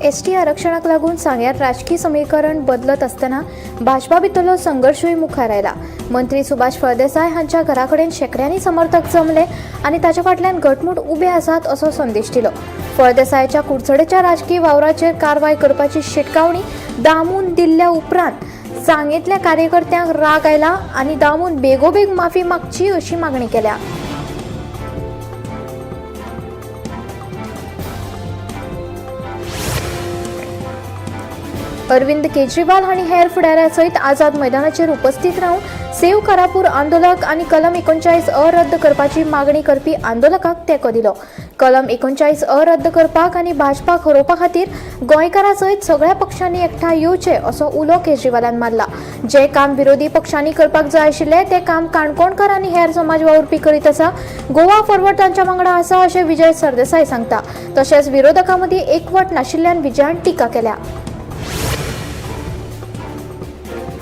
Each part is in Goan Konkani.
एसटी आरक्षणाक लागून सांग्यार राजकी समीकरण बदलत आसतना भाजपा भितरलो संघर्शूय मुखार आयला. मंत्री सुभाष फळदेसाय हांच्या घरा कडेन शेंकड्यांनी समर्थक जमले आनी ताच्या फाटल्यान घटमूट उबे आसात असो संदेश दिलो. फळदेसायाच्या कुडचडेच्या राजकी वावराचेर कारवाय करपाची शिटकावणी दामून दिल्ल्या उपरांत सांगेंतल्या कार्यकर्त्यांक राग आयला आनी दामून बेगोबेग माफी मागची अशी मागणी केल्या. अरविंद केजरीवाल हांणी हेर फुडाऱ्या सयत आझाद मैदानाचेर उपस्थित रावन सेव कारापूर आंदोलक आनी कलम 39 अ रद्द करपाची मागणी करपी आंदोलकाक तेंको दिलो. कलम 39 अ रद्द करपाक आनी भाजपाक हरोवपा खातीर गोंयकारां सयत सगळ्या पक्षांनी एकठांय येवचे असो उलो केजरीवालान मारला. जे काम विरोधी पक्षांनी करपाक जाय आशिल्लें तें काम काणकोणकर आनी हेर समाज वावुरपी करीत आसा. गोवा फॉरवर्ड तांच्या वांगडा आसा अशें विजय सरदेसाय सांगता. तशेंच विरोधकां मदीं एकवट नाशिल्ल्यान विजयान टिका केल्या.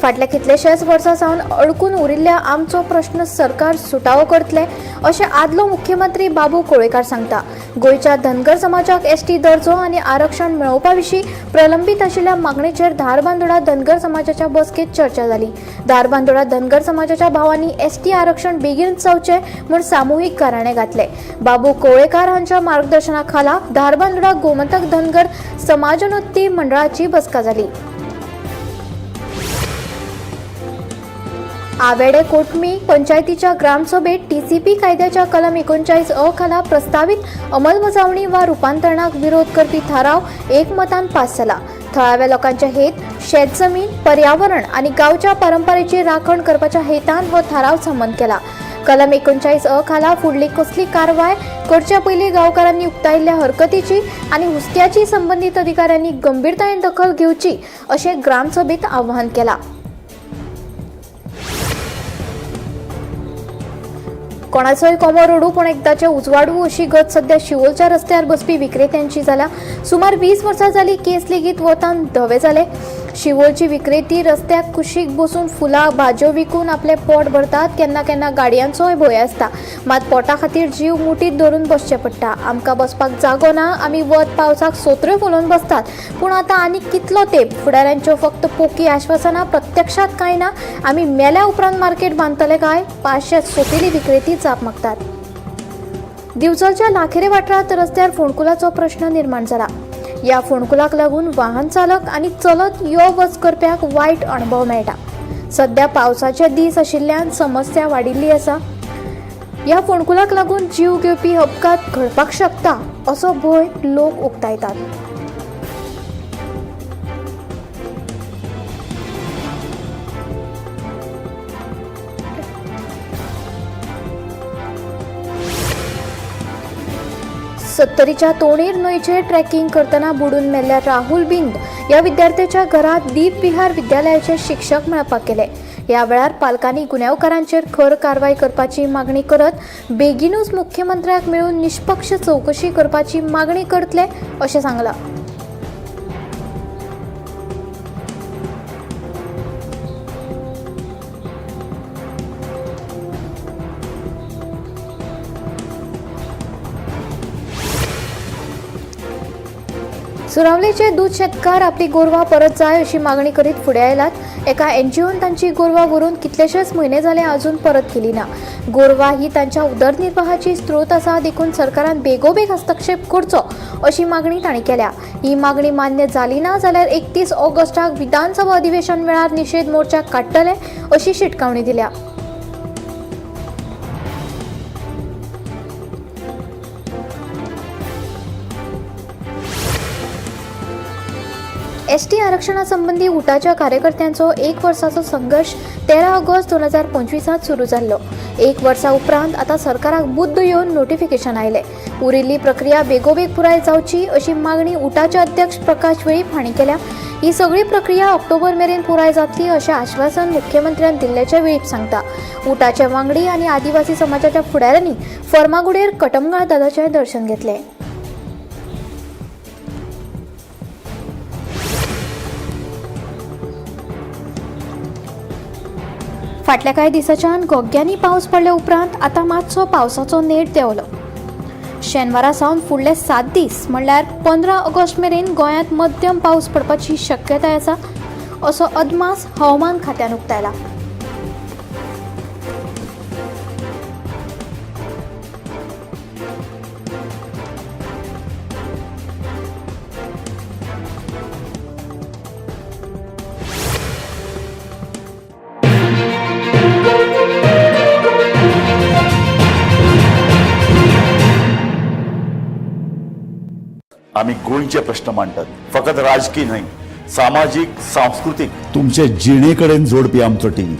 फाटल्या कितलेशेच वर्सां सावन अडकून उरिल्ल्या आमचो प्रश्न सरकार सुटावो करतले अशें आदलो मुख्यमंत्री बाबू कोळेकार सांगता. गोंयच्या धनगर समाजाक एसटी दर्जो आनी आरक्षण मेळोवपा विशीं प्रलंबीत आशिल्ल्या मागणेचेर धारबांदोडा धनगर समाजाच्या बसकेंत चर्चा जाली. धारबांदोडा धनगर समाजाच्या भावांनी एसटी आरक्षण बेगीन जावचें म्हूण सामुहीक गाराणें घातलें. बाबू कोळेकार हांच्या मार्गदर्शना खाला धारबांदोडा गोमंतक धनगर समाजोन्नती मंडळाची बसका जाली. आवेडे कोटमी पंचायतीच्या ग्रामसभेत टीसीपी कायद्याच्या कलम 39 अ खाला प्रस्तावीत अंमलबजावणी वा रुपांतरणाक विरोध करपी थाराव एकमतान पास जाला. थळाव्या लोकांच्या हेत, शेत जमीन, पर्यावरण आनी गांवच्या परंपरेची राखण करपाच्या हेतान हो थाराव संमत केला. कलम 39 अ खाला फुडली कसली कारवाय करच्या पयलीं गांवकारांनी उक्तायिल्ल्या हरकतीची आनी हुस्क्याची संबंदीत अधिकाऱ्यांनी गंभीरतायेन दखल घेवची अशें ग्रामसभेत आवाहन केलां. कोणाचोय कोमो रडू पूण एकदाचें उजवाडू अशी गत सध्या शिवोलच्या रस्त्यार बसपी विक्रेत्यांची जाल्या. सुमार 20 वर्सां जाली केस लेगीत वतान धवे जाले. शिवोलची विक्रेती रस्त्याक कुशीक बसून फुलां भाजयो विकून आपलें पोट भरतात. केन्ना केन्ना गाडयांचोय भंय आसता. मात पोटा खातीर जीव मुठीत धरून बसचें पडटा. आमकां बसपाक जागो ना. आमी वत पावसाक सोत्र्यो फुलोवन बसतात. पूण आतां आनी कितलो तेंप फुडाऱ्यांच्यो फक्त पोकी आश्वासनां, प्रत्यक्षात कांय ना. आमी मेल्या उपरांत मार्केट बांदतले काय? 500 सोपेली विक्रेती जाप मागतात. दिवचलच्या लाखेरे वाठारांत रस्त्यार फोंडकुलाचो प्रश्न निर्माण जाला. ह्या फोंडकुलाक लागून वाहन चालक आनी चलत यो वच करप्याक वायट अणभव मेळटा. सध्या पावसाचे दीस आशिल्ल्यान समस्या वाडिल्ली आसा. ह्या फोंडकुलाक लागून जीव घेवपी अपघात घडपाक शकता असो भंय लोक उक्तायतात. सत्तरीच्या तोणीर न्हंयचेर ट्रॅकिंग करतना बुडून मेल्ल्या राहुल बिंद ह्या विद्यार्थ्याच्या घरात दीप विहार विद्यालयाचे शिक्षक मेळपाक गेले. ह्या वेळार पालकांनी गुन्यांवकारांचेर खर कारवाय करपाची मागणी करत बेगीनूच मुख्यमंत्र्याक मेळून निष्पक्ष चवकशी करपाची मागणी करतले अशें सांगलां. सुरावलेचे दूद शेतकार आपली गोरवां परत जाय अशी मागणी करीत फुडें आयलात. एका एनजीओन तांची गोरवां व्हरून कितलेशेच म्हयने जाले अजून परत केली ना. गोरवां ही तांच्या उदरनिर्वाहाची स्त्रोत आसा, देखून सरकारान बेगोबेग हस्तक्षेप करचो अशी मागणी तांणी केल्या. ही मागणी मान्य जाली ना जाल्यार 31 ऑगस्टाक विधानसभा अधिवेशन वेळार निशेध मोर्चा काडटले अशी शिटकावणी दिल्या. एसटी आरक्षणा संबंदी उटाच्या कार्यकर्त्यांचो एक वर्साचो संघर्श 13 ऑगस्ट 2025 सुरू जाल्लो. एक वर्सा उपरांत आतां सरकाराक बुद्द येवन नोटिफिकेशन आयलें. उरिल्ली प्रक्रिया बेगोबेग पुराय जावची अशी मागणी उटाचे अध्यक्ष प्रकाश वेळीप हांणी केल्या. ही सगळी प्रक्रिया ऑक्टोबर मेरेन पुराय जातली अशें आश्वासन मुख्यमंत्र्यान दिल्ल्याचें वेळीप सांगता. उटाचे वांगडी आनी आदिवासी समाजाच्या फुडाऱ्यांनी फर्मागुडेर कटमगाळ दादाचें दर्शन घेतलें. फाटल्या कांय दिसांच्यान घोग्यांनी पावस पडल्या उपरांत आतां मातसो पावसाचो नेट देंवलो. शेनवारा सावन फुडले 7 दीस म्हणल्यार 15 ऑगस्ट मेरेन गोंयांत मध्यम पावस पडपाची शक्यताय आसा असो अदमास हवामान खात्यान उक्तायला. आम्ही गोंयचे प्रश्न मांडटात, फकत राजकी न्हय, सामाजीक, सांस्कृतीक, तुमचे जिणे कडेन जोडपी आमचो टीव्ही,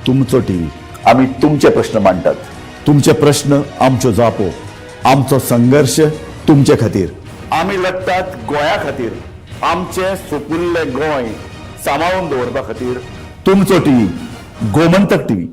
तुमचो टीव्ही. आम्ही तुमचे प्रश्न मांडटात, तुमचे प्रश्न आमच्यो जापो, आमचो संघर्श तुमचे खातीर. आमी लडटात गोंया खातीर, आमचें सुपुल्लें गोंय सांबाळून दवरपा खातीर. तुमचो टीव्ही, गोमंतक टीव्ही.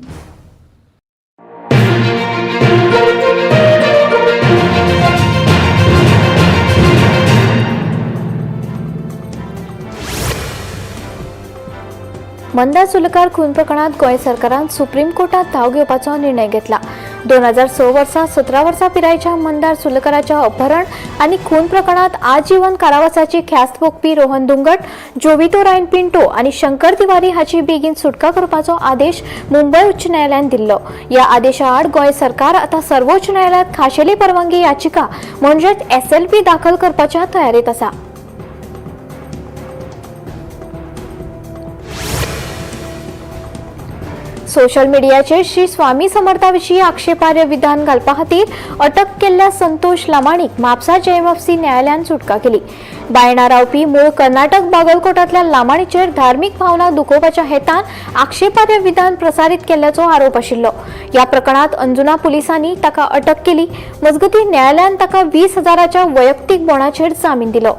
मंदा सुलकार खून प्रकरणात गोंय सरकारान सुप्रीम कोर्टात धांव घेवपाचो निर्णय घेतला. 2006 वर्सा 17 वर्सां पिरायेच्या मंदार सुलकाराच्या अपहरण आनी खून प्रकरणात आजीवन कारावासाची ख्यास्त भोगपी रोहन धुंगट, जोवितो रायन पिंटो आनी शंकर तिवारी हाची बेगीन सुटका करपाचो आदेश मुंबय उच्च न्यायालयान दिल्लो. ह्या आदेशा आड गोंय सरकार आतां सर्वोच्च न्यायालयात खाशेली परवानगी याचिका म्हणजेच एसएलपी दाखल करपाच्या तयारेत आसा. सोशल मिडियाचेर श्री स्वामी समर्था विशीं आक्षेपार्ह विधान घालपा खातीर अटक केल्ल्या संतोष लामाणीक म्हापसा जेएमएफसी न्यायालयान सुटका केली. बायणा रावपी मूळ कर्नाटक बागलकोटांतल्या लामाणीचेर धार्मीक भावना दुखोवपाच्या हेतान आक्षेपार्ह विधान प्रसारीत केल्ल्याचो आरोप आशिल्लो. ह्या प्रकरणात अंजुना पुलिसांनी ताका अटक केली. मजगतीं न्यायालयान ताका 20,000 वैयक्तीक बॉण्डाचेर जामीन दिलो.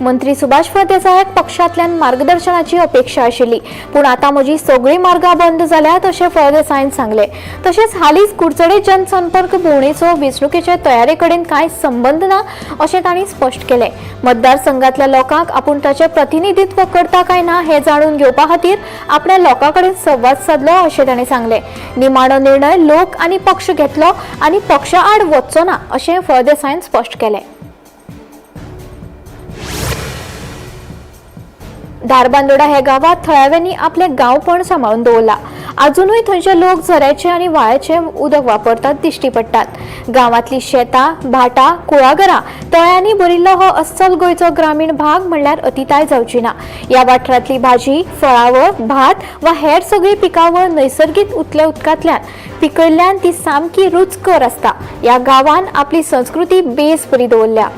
मंत्री सुभाष फळदेसायाक पक्षांतल्यान मार्गदर्शनाची अपेक्षा आशिल्ली, पूण आतां म्हजी सगळीं मार्गां बंद जाल्यात अशें फळदेसायन सांगलें. तशेंच हालींच कुडचडे जनसंपर्क भोंवडेचो वेंचणुकेचे तयारे कडेन कांय संबंद ना अशें तांणी स्पश्ट केलें. मतदारसंघांतल्या लोकांक आपूण ताचें प्रतिनिधित्व करता काय ना हें जाणून घेवपा खातीर आपल्या लोकां कडेन संवाद सादलो अशें ताणें सांगलें. निमाणो निर्णय लोक आनी पक्ष घेतलो आनी पक्षा आड वचचो ना अशें फळदेसायन स्पश्ट केलें. धारबांदोडा ह्या गांवांत थळाव्यांनी आपलें गांवपण सांबाळून दवरलां. आजुनूय थंयचे लोक झऱ्याचें आनी व्हाळाचें उदक वापरतात दिश्टी पडटात. गांवांतली शेतां, भाटां, कुळागरां, तळ्यांनी भरिल्लो हो अस्सल गोंयचो ग्रामीण भाग म्हणल्यार अतिताय जावची ना. ह्या वाठारांतली भाजी, फळावळ, भात वा हेर सगळी पिकावळ नैसर्गीक उतल्या उदकांतल्यान पिकयल्ल्यान ती सामकी रुचकर आसता. ह्या गांवान आपली संस्कृती बेस बरी दवरल्या.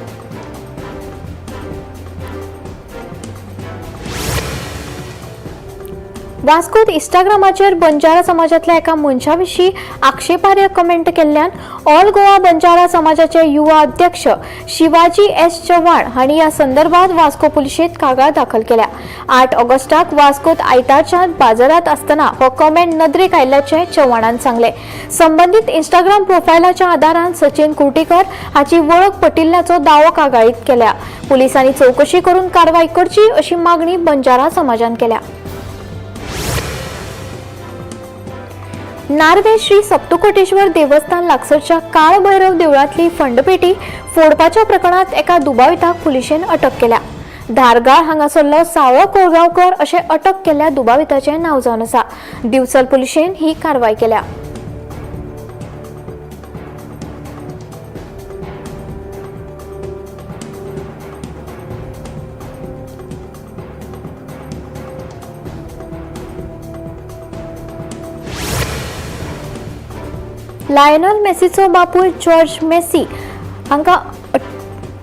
वास्कोत इंस्टाग्रामाचेर बंजारा समाजातल्या एका मनशा विशीं आक्षेपार्ह कमेंट केल्ल्यान ऑल गोवा बंजारा समाजाचे युवा अध्यक्ष शिवाजी एस चव्हाण हांणी ह्या संदर्भात वास्को पुलिशेंत कागाळ दाखल केल्या. 8 ऑगस्टाक वास्कोत आयतारच्या बाजारांत आसतना हो कमेंट नदरेक आयिल्ल्याचें चव्हाणान सांगलें. संबंदीत इंस्टाग्राम प्रोफायलाच्या आदारान सचिन कुर्टीकर हाची वळख पटिल्ल्याचो दावो कागाळीत केल्या. पुलिसांनी चवकशी करून कारवाय करची अशी मागणी बंजारा समाजान केल्या. नार्वे श्री सप्तकोटेश्वर देवस्थान लागसरच्या काळभैरव देवळांतली फंडपेटी फोडपाच्या प्रकरणात एका दुबाविताक पुलिशेन अटक केल्या. धारगाळ हांगासरलो सावळो कोळगांवकर अशें अटक केल्ल्या दुबाविताचें नांव जावन आसा. दिवचल पुलिशेन ही कारवाय केल्या. लायनल मेसीचो बापूय जॉर्ज मेसी हांकां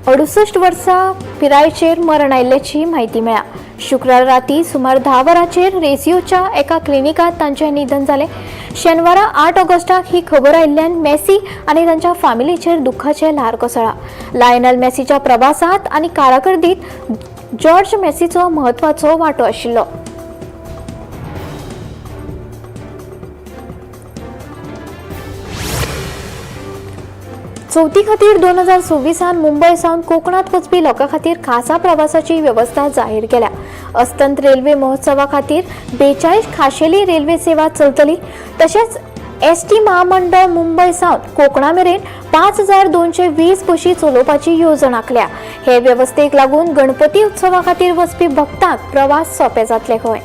68 वर्सां पिरायेचेर मरण आयिल्ल्याची म्हायती मेळ्ळ्या. शुक्रार राती सुमार 10 वरांचेर रेसियोच्या एका क्लिनिकांत तांचें निधन जालें. शेनवारा 8 ऑगस्टाक ही खबर आयिल्ल्यान मेसी आनी तांच्या फामिलीचेर दुख्खाचें ल्हार कोसळ्ळां. लायनल मेसीच्या प्रवासांत आनी कारकिर्दीत जॉर्ज मेसीचो म्हत्वाचो वांटो आशिल्लो. चवथी खातीर 2026 मुंबय सावन कोकणात वचपी लोकां खातीर खासा प्रवासाची वेवस्था जाहीर केल्या. अस्तंत रेल्वे महोत्सवा खातीर 42 खाशेली रेल्वे सेवा चलतली. तशेंच एसटी महामंडळ मुंबय सावन कोकणा मेरेन 5220 बशी चलोवपाची येवजण आंखल्या. हे वेवस्थेक लागून गणपती उत्सवा खातीर वचपी भक्तांक प्रवास सोंपे जातले खंय.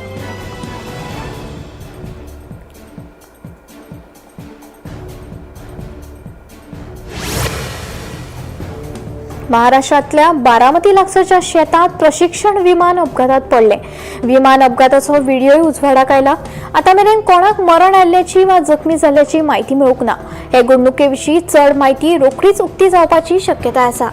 महाराष्ट्रातल्या बारामती लागसारच्या शेतात प्रशिक्षण विमान अपघातात पडले. विमान अपघाताचो व्हिडिओय उजवाडाक आयला. आतां मेरेन कोणाक मरण आयिल्ल्याची वा जखमी जाल्ल्याची म्हायती मेळूंक ना. हे घडणुके विशीं चड म्हायती रोखडीच उक्ती जावपाची शक्यताय आसा.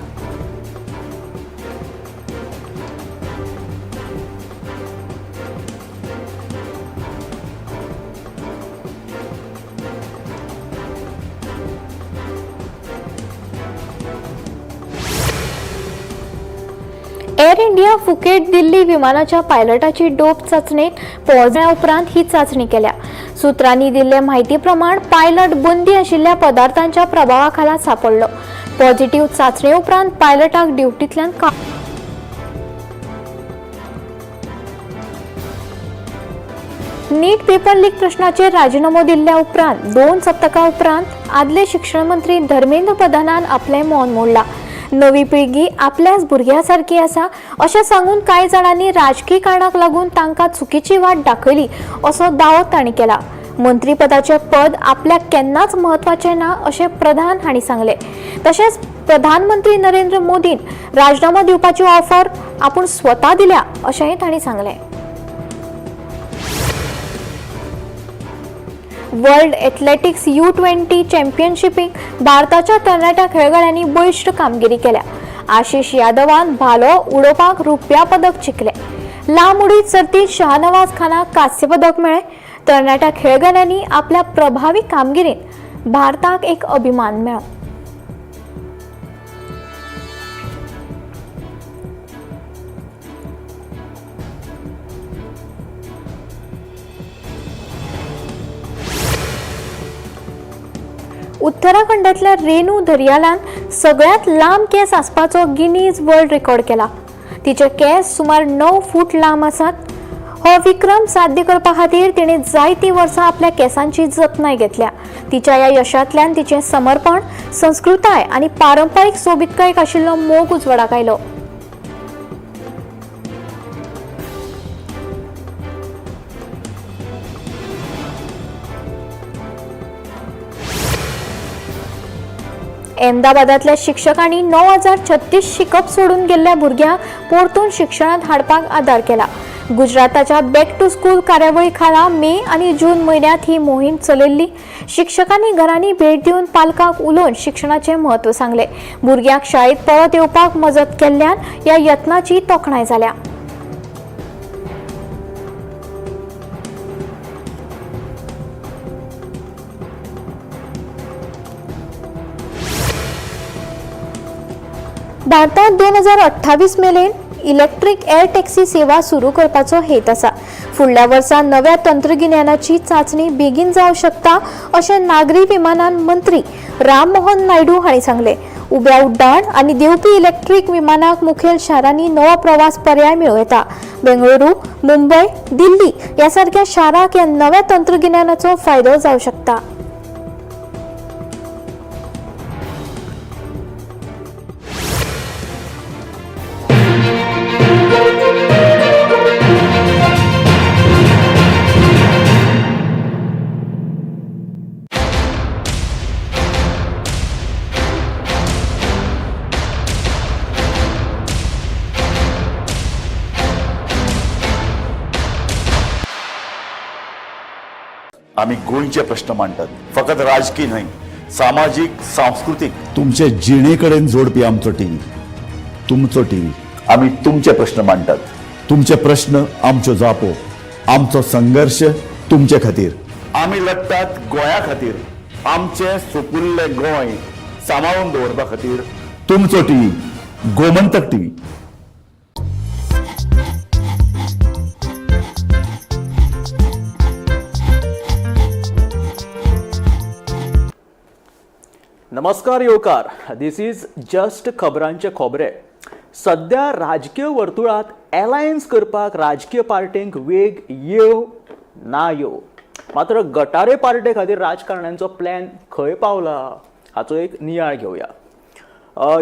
एअर इंडिया फुकेट दिल्ली विमानाच्या पायलटाची डोप चाचणेत पोहोचल्या उपरांत ही चाचणी केल्या. सूत्रांनी दिल्ले म्हायती प्रमाण पायलट बंदी आशिल्ल्या पदार्थांच्या प्रभावाखाला सापडलो. पॉझिटिव्ह चाचणे उपरांत पायलटाक ड्युटींतल्यान नीट पेपर लीक प्रश्नाचेर राजिनामो दिल्ल्या उपरांत 2 सप्तकां उपरांत आदले शिक्षण मंत्री धर्मेंद्र प्रधानान आपलें मौन मोडलां. नवी पिळगी आपल्याच भुरग्या सारकी आसा अशें सांगून कांय जाणांनी राजकी कारणाक लागून तांकां चुकीची वाट दाखयली असो दावो तांणी केला. मंत्रीपदाचें पद आपल्याक केन्नाच म्हत्वाचें ना अशें प्रधान हांणी सांगलें. तशेंच प्रधानमंत्री नरेंद्र मोदीन राजिनामो दिवपाची ऑफर आपूण स्वता दिल्या अशेंय तांणी सांगलें. वर्ल्ड एथलेटिक्स U20 चॅम्पियनशिपीक भारताच्या तरणाट्या खेळगड्यांनी बळिश्ट कामगिरी केल्या. आशिष यादवान भालो उडोवपाक रुप्या पदक जिखलें. लांब उडी सर्तीत शहानवाज खानाक कांस्य पदक मेळ्ळें. तरणाट्या खेळगड्यांनी आपल्या प्रभावी कामगिरीन भारताक एक अभिमान मेळ्ळो. उत्तराखंडातल्या रेणू दर्यालान सगळ्यात लांब केस आसपाचो गिनीज वर्ल्ड रेकॉर्ड केला. तिचे केस सुमार 9 फूट लांब आसात. हो विक्रम साध्य करपा खातीर तिणें जायतीं वर्सां आपल्या केसांची जतनाय घेतल्या. तिच्या ह्या यशांतल्यान तिचें समर्पण, संस्कृताय आनी पारंपारीक सोबीतकायेक आशिल्लो मोग उजवाडाक आयलो. अहमदाबादांतल्या शिक्षकांनी 9036 शिकप सोडून गेल्ल्या भुरग्यांक परतून शिक्षणांत हाडपाक आदार केला. गुजराताच्या बॅक टू स्कूल कार्यावळी खाला मे आनी जून म्हयन्यांत ही मोहीम चलयल्ली. शिक्षकांनी घरांनी भेट दिवन पालकांक उलोवन शिक्षणाचें म्हत्व सांगलें. भुरग्यांक शाळेंत परत येवपाक मजत केल्ल्यान ह्या यत्नाची तोखणाय जाल्या. भारतांत 2028 मेरेन इलेक्ट्रीक एअर टॅक्सी सेवा सुरू करपाचो हेत आसा. फुडल्या वर्सा नव्या तंत्रगिन्यानाची चांचणी बेगीन जावंक शकता अशें नागरी विमानन मंत्री राम मोहन नायडू हांणी सांगलें. उब्या उड्डाण आनी देंवपी इलेक्ट्रीक विमानाक मुखेल शारांनी नवो प्रवास पर्याय मेळूं येता. बेंगळुरू, मुंबय, दिल्ली ह्या सारक्या शारांक ह्या नव्या तंत्रगिन्यानाचो फायदो जावंक शकता. आमी गोंयचे प्रश्न मांडटात, फकत राजकी न्हय, सामाजीक, सांस्कृतीक, तुमचे जिणे कडेन जोडपी आमचो टीव्ही, तुमचो टीव्ही. आमी तुमचे प्रश्न मांडटात, तुमचे प्रश्न आमच्यो जापो, आमचो संघर्श तुमचे खातीर. आमी लडटात गोंया खातीर, आमचें सुपुल्लें गोंय सांबाळून दवरपा खातीर. तुमचो टीव्ही, गोमंतक टीव्ही. नमस्कार येवकार. This is just खबरांचे खोबरे. सध्या राजकीय वर्तुळांत एलायन्स करपाक राजकीय पार्टींक वेग येव ना येव, मात्र गटारे पार्टे खातीर राजकारण्यांचो प्लॅन खंय पावला हाचो एक नियाळ घेवया.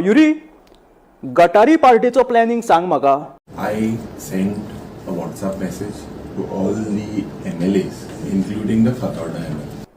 युरी, गटारी पार्टीचो प्लॅनिंग सांग म्हाका. I sent a WhatsApp message to all the MLAs, including the Fatorda MLA.